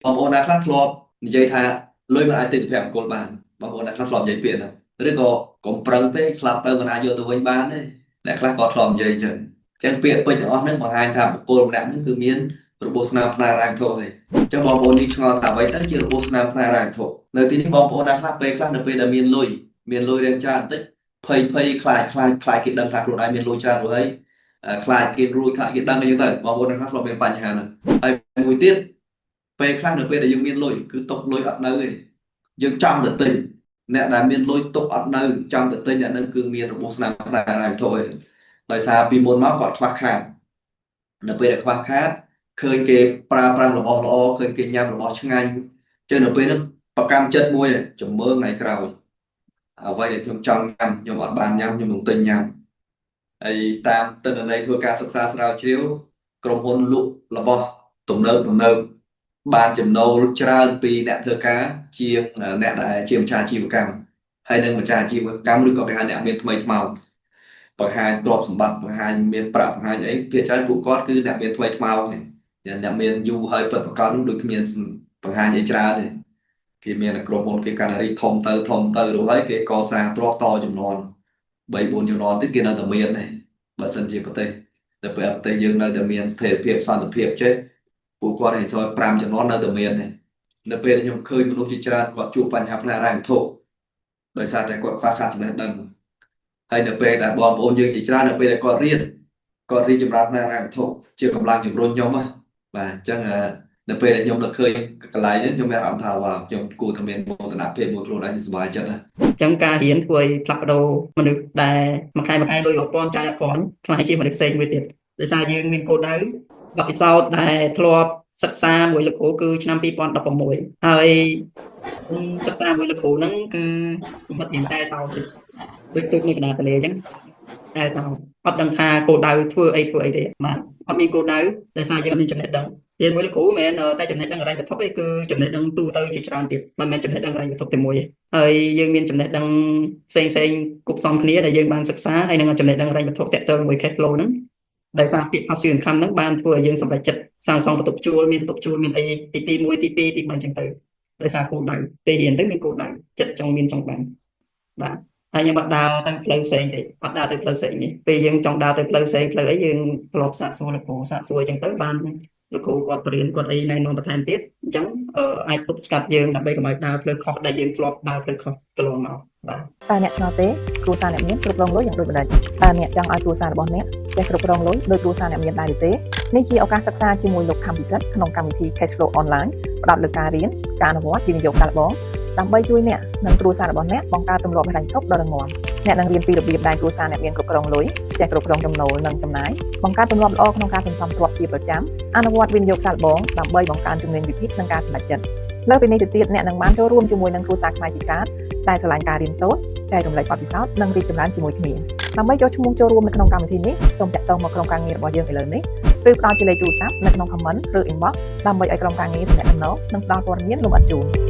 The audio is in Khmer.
បងប្អូនណាខ្លះធ្លាប់និយាយថាលុយមិនអាចទិញសុភមង្គលបានបងប្អូនណាខ្លះធ្លាប់និយាយពាក្យហ្នឹងឬក៏កុំប្រឹងពេកស្លាប់ទៅមិនអាចយកទៅវិញបានទេអ្នកខ្លះក៏ធ្លាប់និយាយចឹងចឹងពាក្យពេចន៍ទាំងអស់ហ្នឹងបង្ហាញថាបុគ្គលម្នាក់ហ្នឹងគឺមានរបួសស្នាមផ្នែកហិរញ្ញវត្ថុហើយចឹងបងប្អូននេះឆ្ងល់ថាអ្វីទៅជារបួសស្នាមផ្នែកហិរញ្ញវត្ថុនៅទីនេះបងប្អូនណាខ្លះពេលខ្លះនៅពេលដែលមានលុយមានលុយរៀងច្រើនបន្តិចភ័យភ័យខ្លាចខ្លាចខ្លាចគេដឹងថាខ្លួនឯងមានលុយច្រើនរួចហើយខ្លាចគេរួចខ្លាចគេដឹងអីចឹងទៅបងប្អូនណាខ្លះធ្លាប់មានបញ្ហាហ្នឹងហើយមួយទៀតពេលខ្លះនៅពេលដែលយើងមានលុយគឺទុកលុយអត់នៅទេយើងចង់ទៅទិញអ្នកដែលមានលុយទុកអត់នៅចង់ទៅទិញអ្នកនឹងគឺមានរបួសស្នាមផ្នែកហិរញ្ញវត្ថុឯងដោយសារពីមុនមកគាត់ខ្វះខាតនៅពេលដែលខ្វះខាតឃើញគេប្រើប្រាស់របស់ល្អឃើញគេញ៉ាំរបស់ឆ្ងាញ់ចឹងនៅពេលហ្នឹងប្រកម្មចិត្តមួយចំមើថ្ងៃក្រោយអ្វីដែលខ្ញុំចង់ញ៉ាំខ្ញុំអត់បានញ៉ាំខ្ញុំនឹងទិញញ៉ាំហើយតាមទិន្នន័យធ្វើការសិក្សាស្រាវជ្រាវក្រុមហ៊ុនលក់របស់ទំនើបទំនើបបានចំណូលច្រើនពីអ្នកធ្វើការជាងអ្នកដែលជាម្ចាស់អាជីវកម្មហើយនឹងម្ចាស់អាជីវកម្មឬក៏គេហៅអ្នកមានថ្មីថ្មោងបង្ហាញទ្រព្យសម្បត្តិបង្ហាញមានប្រាក់បង្ហាញអីភាគច្រើនពួកគាត់គឺអ្នកមានថ្មីថ្មោងឯងអ្នកមានយូរហើយពិតប្រាកដដូចគ្មានបង្ហាញអីច្រើនទេគេមានតែក្រុមហ៊ុនគេកាន់តែរីកធំទៅធំទៅរួចហើយគេកសាងទ្រព្យតចំនួន3 4ចំនួនទៀតគេនៅតែមានទេបើសិនជាប្រទេសតែពេលប្រទេសយើងនៅតែមានស្ថិរភាពសន្តិភាពចេះពួកគាត់ឯងសល់5ចំនួននៅតែមានទេនៅពេលខ្ញុំឃើញមនុស្សជាច្រើនគាត់ជួបបញ្ហាផ្នែកហិរញ្ញវត្ថុដោយសារតែគាត់ខ្វះខាតចំណេះដឹងហើយនៅពេលដែលបងប្អូនយើងជាច្រើននៅពេលដែលគាត់រៀនគាត់រៀនចម្រើនផ្នែកហិរញ្ញវត្ថុជាកម្លាំងជំរុញខ្ញុំណាបាទអញ្ចឹងនៅពេលដែលខ្ញុំនឹកឃើញកន្លែងនេះខ្ញុំមានអារម្មណ៍ថាវ៉ាវខ្ញុំគួរតែមានមោទនភាពមួយខ្លួនឯងសប្បាយចិត្តណា អញ្ចឹងការរៀនធ្វើឲ្យផ្លាស់ប្ដូរមនុស្សដែលមួយខែមួយខែលុយរាប់ពាន់ចាយអត់ពាន់ក្លាយជាមនុស្សផ្សេងមួយទៀតដោយសារយើងមានគោលដៅបទពិសោធន៍ដែលធ្លាប់សិក្សាមួយលោកគ្រូគឺឆ្នាំ2016ហើយសិក្សាមួយលោកគ្រូហ្នឹងគឺខ្ញុំអត់រៀនតែតោទេដូចទូកនៅកណ្ដាលទន្លេអញ្ចឹងតែតោអត់ដឹងថាគោលដៅធ្វើអីធ្វើអីទេបាទអត់មានគោលដៅដោយសារយើងអត់មានចំណេះដឹងរៀនមួយលោកគ្រូមិនមែនតែចំណេះដឹងហិរញ្ញវត្ថុទេគឺចំណេះដឹងទូទៅជាច្រើនទៀតមិនមែនចំណេះដឹងហិរញ្ញវត្ថុតែមួយទេហើយយើងមានចំណេះដឹងផ្សេងផ្សេងគប់ផ្សំគ្នាដែលយើងបានសិក្សាហើយនឹងចំណេះដឹងហិរញ្ញវត្ថុតាក់ទងមួយ cash flow ហ្នឹងដោយសារពាក្យ passive income ហ្នឹងបានធ្វើឲ្យយើងសម្រេចចិត្តសាងសង់បន្ទប់ជួលមានបន្ទប់ជួលមានអីទី1ទី2ទី3អញ្ចឹងទៅដោយសារគោលដៅពេលរៀនទៅមានគោលដៅចិត្តចង់មានចង់បានបាទហើយខ្ញុំអត់ដើរទៅផ្លូវផ្សេងទេអត់ដើរទៅផ្លូវផ្សេងទេពេលយើងចង់ដើរទៅផ្លូវផ្សេងផ្លូវអីយើងធ្លាប់សាកសួរលោកគ្រូសាកសួរអញ្ចឹងទៅបានលោកគ្រូគាត់បរៀនគាត់អីណែនាំបន្ថែមទៀតអញ្ចឹងអាចទប់ស្កាត់យើងដើម្បីកុំឲ្យដើរផ្លូវខុសដែលយើងធ្លាប់ដើរផ្លូវខុសកន្លងមកបាទ តើអ្នកឆ្ងល់ទេគ្រួសារអ្នកមានគ្រប់គ្រងលុយយ៉ាងដូចម្តេចតើអ្នកចង់ឲ្យគ្រួសាររបស់អ្នកចេះគ្រប់គ្រងលុយដូចគ្រួសារអ្នកមានដែរឬទេនេះជាឱកាសសិក្សាជាមួយលោកខំពិសិដ្ឋក្នុងកម្មវិធី Cash Flow Online ផ្ដោតលើការរៀនការអនុវត្តវិនិយោគសាកល្បងដើម្បីជួយអ្នកនិងគ្រួសាររបស់អ្នកបង្កើតទម្លាប់ហិរញ្ញវត្ថុដ៏រឹងមាំអ្នកនឹងរៀនពីរបៀបដែលគ្រួសារអ្នកមានគ្រប់គ្រងលុយចេះគ្រប់គ្រងចំណូលនិងចំណាយបង្កើតទម្លាប់ល្អក្នុងការសន្សំទ្រព្យជាប្រចាំអនុវត្តវិនិយោគសាកល្បងដើម្បីបង្កើនជំនាញវិភាគនិងការសម្រេចចិត្តលើសពីនេះទៅទៀតអ្នកនឹងបានចូលរួមជាមួយនឹងគ្រួសារខ្មែរជាច្រើនដែលស្រឡាញ់ការរៀនសូត្រចែករំលែកបទពិសោធន៍និងរីកចម្រើនជាមួយគ្នាដើម្បីចុះឈ្មោះចូលរួមនៅក្នុងកម្មវិធីនេះសូមតាក់ទងមកក្រុមការងាររបស់យើងឥឡូវនេះឬផ្ដល់ជាលេខទូរស័ព្ទនៅក្នុង comment ឬ inbox ដើម្បីឲ្យក្រុមការងារទំនាក់ទំនងនិងផ្ដល់ព័ត៌មានលម្អិតជូន។